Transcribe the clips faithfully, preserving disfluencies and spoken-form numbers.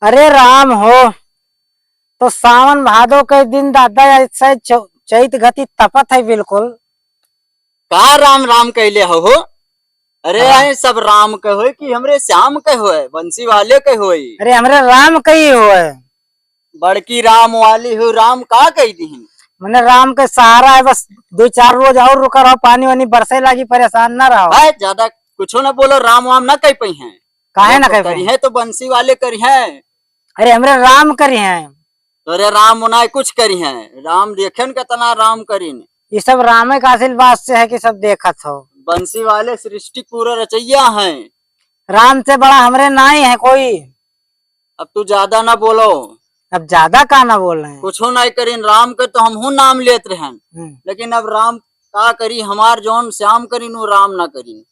अरे राम हो, तो सावन भादो के दिन दादा ऐसे चौ-, चैत गति तपत है बिल्कुल। का राम राम कैले हो, हो? अरे हाँ। आए सब राम के होए कि हमरे श्याम के होए, बंसी वाले के होए? अरे हमरे राम के ही होए। बड़की राम वाली हो, राम का कही दीहिन? मने राम के सहारा है, बस दो चार रोज और रुका रहो, पानी वानी बरसे लागी, परेशान ना रहो। भाई ज्यादा कुछो ना बोलो, राम वाम ना कह पई हैं। काहे ना कह पई? करी है तो बंसी वाले करी है। अरे हमरे राम करी हैं। तोरे राम उनाय कुछ करी हैं, राम देखेन कितना राम करीन। ये सब रामे का आशीर्वाद से है कि सब देखत हो। बंसी वाले सृष्टि पूरा रचैया हैं। राम से बड़ा हमरे नाई है कोई। अब तू ज्यादा ना बोलो। अब ज्यादा का ना बोल रहे हैं? कुछो नाई करीन, राम के तो हमहू नाम लेत रहन, हम्म। लेकिन अब राम का करी, हमार जौन श्याम करीन वो राम ना करीन।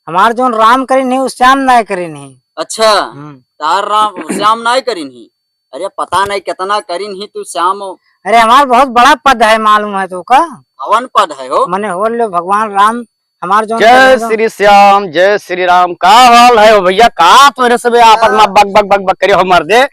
हमार जौन राम करीन ही, उ श्याम नाय करीन ही। अच्छा, हम्म। तार राम श्याम नाय करीन ही। अरे पता नहीं कितना करीन ही तू श्याम। अरे हमार बहुत बड़ा पद है, मालूम है तो का? कवन पद है हो? मने हो लो भगवान राम, हमार जौन जय करीन हो। श्री श्याम, जय श्री राम। का हाल है हो भैया? का तोरे सबे आपस में हाँ। बक बक बक बक करे हो मर्दे?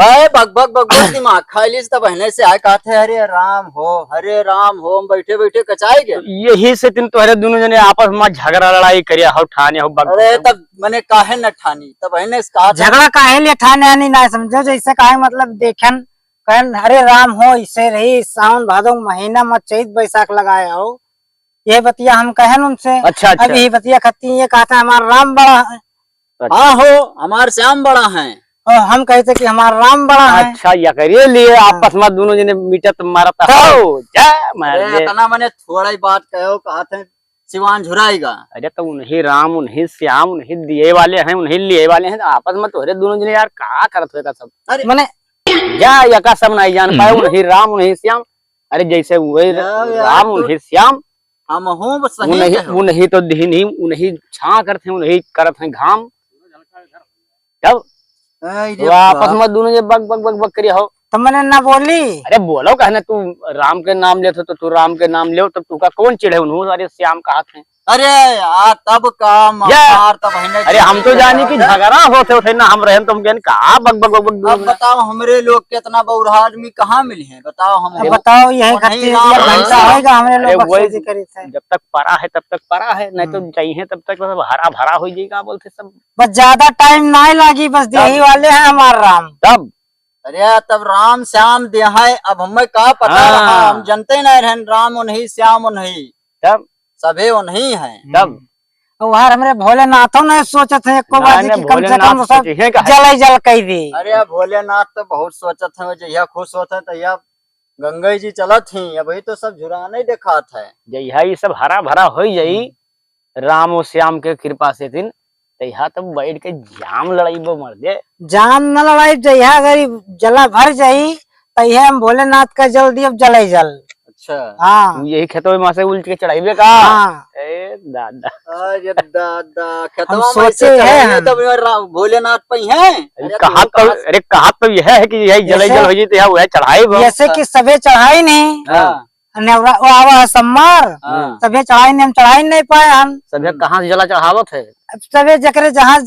अरे बक बक बक बक दिमाग खा लीस, तब बहने से आए कहत है, "अरे राम हो, हरे राम हो", हम बैठे बैठे कचाई गए। यही से तुम तोहरे दोनों जने आपस में झगड़ा लड़ाई करिया हो, ठाने हो बक अरे बक। तब मने काहे न ठानी, तब बहने से कहा था। झगड़ा काहे लिए ठाने आनी ना समझो, जैसे काहे मतलब देखेन, कहन, "अरे राम हो, इसे रही सावन भादो महीना में चैत बैसाख लगाए हो।" ये बतिया हम कहन उनसे। अच्छा, अच्छा। अब ये बतिया खत्ती ये कहता है, "हमार राम बड़ा है।" अच्छा। हाँ हो, हमार श्याम बड़ा है। और हम कहते कि हमार राम बड़ा है। अच्छा, या करिए लिए हाँ। आपस में दोनों जने मिटत मारत तो हो। जा मार अरे, दे। इतना मने थोड़ा ही बात कहो, कहत है सिवान झुराएगा। अरे, तो उन्हीं राम, उन्हीं श्याम, उन्हीं दिए वाले हैं, उन्हीं लिए वाले हैं, तो आपस में तोहरे दोनों जने यार का करत होएगा सब? अरे। मने जा, यका सब नहीं जान पाए, हम्म। उन्हीं राम, उन्हीं श्याम। अरे, जैसे वही या, या, राम, तो उन्हीं श्याम। हमहू बस सही उन्हीं, कहो। उन्हीं तो दीन ही, उन्हीं छाँ करत हैं, उन्हीं करत हैं घाम। तब अरे वो आपस बाप। में दोनों जे बक, बक, बक, बक करिया हो। तो मने ना बोली। अरे बोलो, कहने तू राम के नाम लेत हो, तो तू राम के नाम लेव, तब तू का कौन चिढ़े उन्हों? अरे श्याम कहत हैं। अरे यार, तब का या। मार, तब है ना अरे हम तो जानी कि झगड़ा होत है, होत है ना, हम रहन तो हम कहन का बक, बक, बक, बक अब दोनों। बताओ, हमरे लोग के इतना बौरहा आदमी कहाँ मिली हैं? बताओ, हम अब हो, बताओ, यही वो नहीं खातिर राम एक घंटा राम। होएगा हमरे लोग अरे वही बकचोदी करी थे। जब तक परा है, तब तक परा है, नहीं तो हम्म। चाहिए तब तक मतलब हरा भरा हो जाएगा, बोलते सब। बस ज्यादा टाइम नाहीं लागी, बस तब। देही वाले हैं हमार राम। तब? अरे तब राम श्याम देहाय, अब हमें का पता हाँ। रहा, हम जनते नहीं रहन, राम उन्हीं, श्याम उन्हीं। तब? सभे उन्हीं हैं। तब? हम्म। और हमरे भोलेनाथो नहीं सोचत हैं एको ना, बाजी ना, कि कम से भोलेनाथ कम सब सोचे हैं का है? जल ही जल कह दे। अरे भोलेनाथ तो बहुत सोचत हैं, जहिया खुश होत हैं तहिया गंगा जी चलत ही, अबही तो सब झुराने देखात है। जहिया ये सब हरा भरा हो जाई, हम्म। राम और श्याम के कृपा से दिन, तहिया तब बैठ के जाम लड़ाई बो मर दे। जाम न लड़ाई, जहिया अगर ई जला भर जाई, तहिया हम भोलेनाथ का जल दियब, जले जल। अच्छा। हाँ। तू यही खेतवा में से उल्ट के चढ़ाइबे का? हाँ। ए दादा। अरे दादा, हम खेतवा में से सोचे हैं चढ़ाइबे हम। तब यार रा-, भोलेनाथ पे हैं। अरे अरे कहा तू तो, का अरे कहा तो यह है कि यही जले जैसे जल हो जाई तो यहाँ वह चढ़ाई बो। जैसे कि सभे चढ़ाई नहीं। हाँ। नेवरा, वो आवा है सम्मार, हाँ। सभे चढ़ाई नहीं, हम चढ़ाई नहीं पाए हम। सभे हम्म। कहाँ से जला चढ़ावत है? अब सभे जकरे जहाँ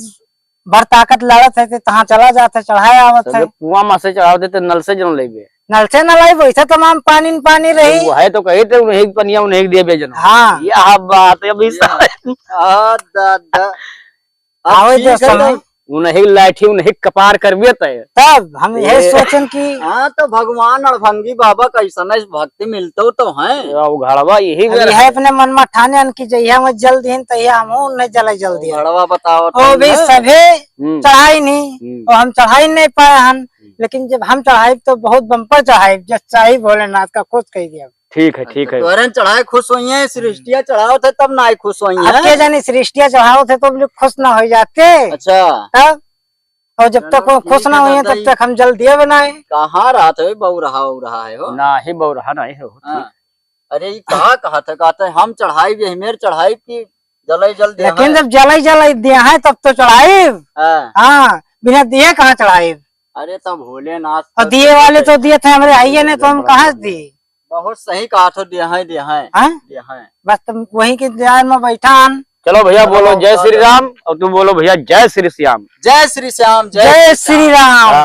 भर ताकत लड़त है, ते तहाँ चला जात है, चढ़ाए आवत सभे है। कुआं में से चढ़ावत है, ते नल से जन लेबे। नल से न लाई, वैसे तमाम पानी न पानी रही। वो है तो कही थे, उन्हें पनिया उन्हें देबे जन। हाँ। यह बात है, अभी ये सा- आ, दादा। अब आवे ठीक दे है समय। तो। उन्हीं लाठी, उन्हीं कपार करबे तय। तब हम यही ए। सोचन कि हाँ, तो भगवान अड़भंगी बाबा कैसन है, भक्ति मिलतो तो है। अब घड़वा यही अब बेर यह है। अपने मन में ठाने हन कि जहिया में जल दीन, तहिया हम उन्हें जले जल दिया। घड़वा बताओ ओ तो भी है। सभे हम्म। चढ़ाई नहीं, हम्म। और हम चढ़ाई नहीं पाए हन, हम्म। लेकिन जब हम चढ़ाई तो बहुत बम्पर चढ़ाई, जब चाही भोलेनाथ का खुश कह दिया। ठीक है, अच्छा, ठीक है। तोहरे चढ़ाए खुश होई हैं, सृष्टिया चढ़ावत है तब ना खुश होई हैं। अब के जाने सृष्टिया चढ़ावत है तो भी खुश ना हो जाते। अच्छा। तब? और जब तक चलो, वो खुश ठीक ना है हुई हैं, दादा तब जी। तक हम जल दिए बनाए। कहाँ रहत है, बौरहा उरहा है हो? ना ही बौरहा नहीं है होती। हाँ। अरे, ये कहा, कहा था, कहते हैं, "हम चढ़ाई भी है, मेरे चढ़ाई की जलाई जल दिया लेकिन है।" जब जलाई जलाई दिया है, तब तो चढ़ाई। हाँ। हाँ, बिना दिए कहाँ चढ़ाई? अरे, तब भोलेनाथ और तो दिए वाले तो दिए थे, हमरे आइए नहीं, तो हम कहाँ से दिए? बहुत सही कहा था, देहाय, देहाय, हाँ? देहाय। बस तुम वहीं के इंतजार में बैठा हन, चलो भैया, बोलो जय श्री राम, और तुम बोलो भैया, जय श्री श्याम। जय श्री श्याम, जय जय श्री श्री राम।